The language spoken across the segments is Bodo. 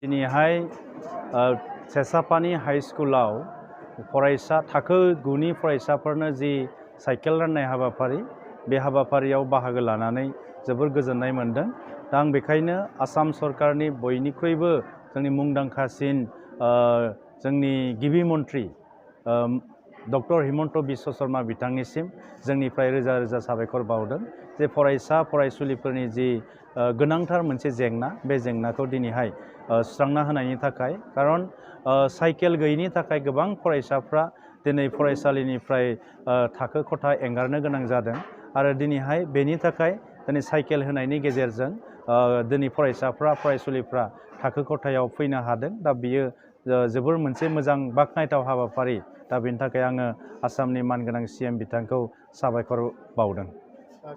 दिनैहाय सेसापानी हाई स्कुलाव फरायसा थाखो 9नि फरायसाफोरनो जि साइकेल राननाय हाबाफारि बे हाबाफारियाव बाहागो लानानै जोबोर गोजोननाय मोनदों। दा आं बेखायनो आसाम सरकारनि बयनिख्रुइबो जोंनि मुंदांखासिन जोंनि गिबि मन्थ्रि डक्टर हिमन्त बिश्व शर्मा बिथांनिसिम जोंनिफ्राय रोजा रोजा साबायखर बावदों जे फरायसा फरायसुलिफोरनि जि गोनांथार मोनसे जेंना बे जेंनाखौ दिनैहाय सुस्रांना होनायनि थाखाय खारन साइकेल गैयैनि थाखाय गोबां फरायसाफ्रा दिनै फरायसालिनिफ्राय थाखो खथा एंगारनो गोनां जादों आरो दिनैहाय बेनि थाखाय दिनै साइकेल होनायनि गेजेरजों दिनै फरायसाफ्रा फरायसुलिफ्रा थाखो खथायाव फैनो हादों। दा बियो जोबोर मोनसे मोजां बाख्नायथाव हाबाफारि। दा बेनि थाखाय आङो आसामनि मानगोनां CM बिथांखौ साबायखर बावदों।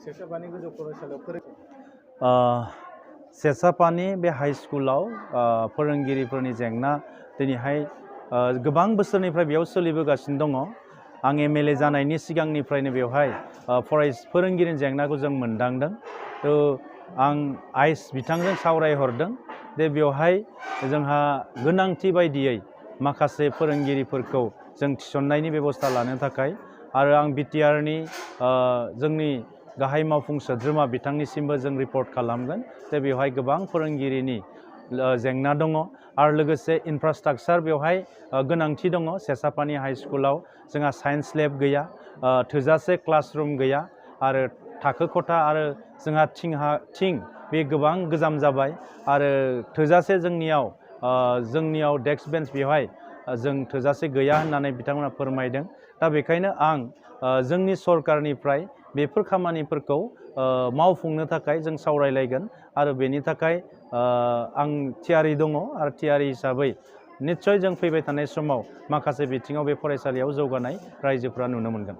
सेसापानी गोजौ फरायसालियाव सेसापानी बे हाई स्कुलाव फोरोंगिरिफोरनि जेंना दिनैहाय गोबां बोसोरनिफ्राय बेयाव सोलिबोगासिनो दङ। आं MLA जानायनि सिगांनिफ्रायनो बेवहाय फोरोंगिरिनि जेंनाखौ जों मोनदांदों। आं बिथांजों सावरायहरदों जे बेवहाय जोंहा गोनांथि बायदियै माखासे फोरोंगिरिफोरखौ जों थिसननायनि बेबस्था लानो थाखाय आरो आं BTRनि जोंनि गाहाय मावफुं सोद्रोमा बिथांनिसिमबो जों रिपर्ट खालामगोन जे बेवहाय गोबां फोरोंगिरिनि जेंना दङ आरो लोगोसे इनफ्रास्ट्राक्चार बेवहाय गोनांथि दङ। सेसापानी हाई स्कुलाव जोंहा साइन्स लेब गैया, थोजासे क्लासरुम गैया आरो थाखो खथा आरो जोंहा थिं बे गोबां गोजाम जाबाय आरो थोजासे जोंनियाव डेस्क बेन्च बेवहाय जों थोजासे गैया होननानै बिथांमोना फोरमायदों। दा बेखायनो आं जोंनि सरकारनिफ्राय बेफोर खामानिफोरखौ मावफुंनो थाखाय जों सावरायलायगोन आरो बेनि थाखाय आं थियारि दङ आरो थियारि हिसाबै निस्सय जों फैबाय थानाय समाव माखासे बिथिङाव बे फरायसालियाव जौगानाय रायजोफ्रा नुनो मोनगोन।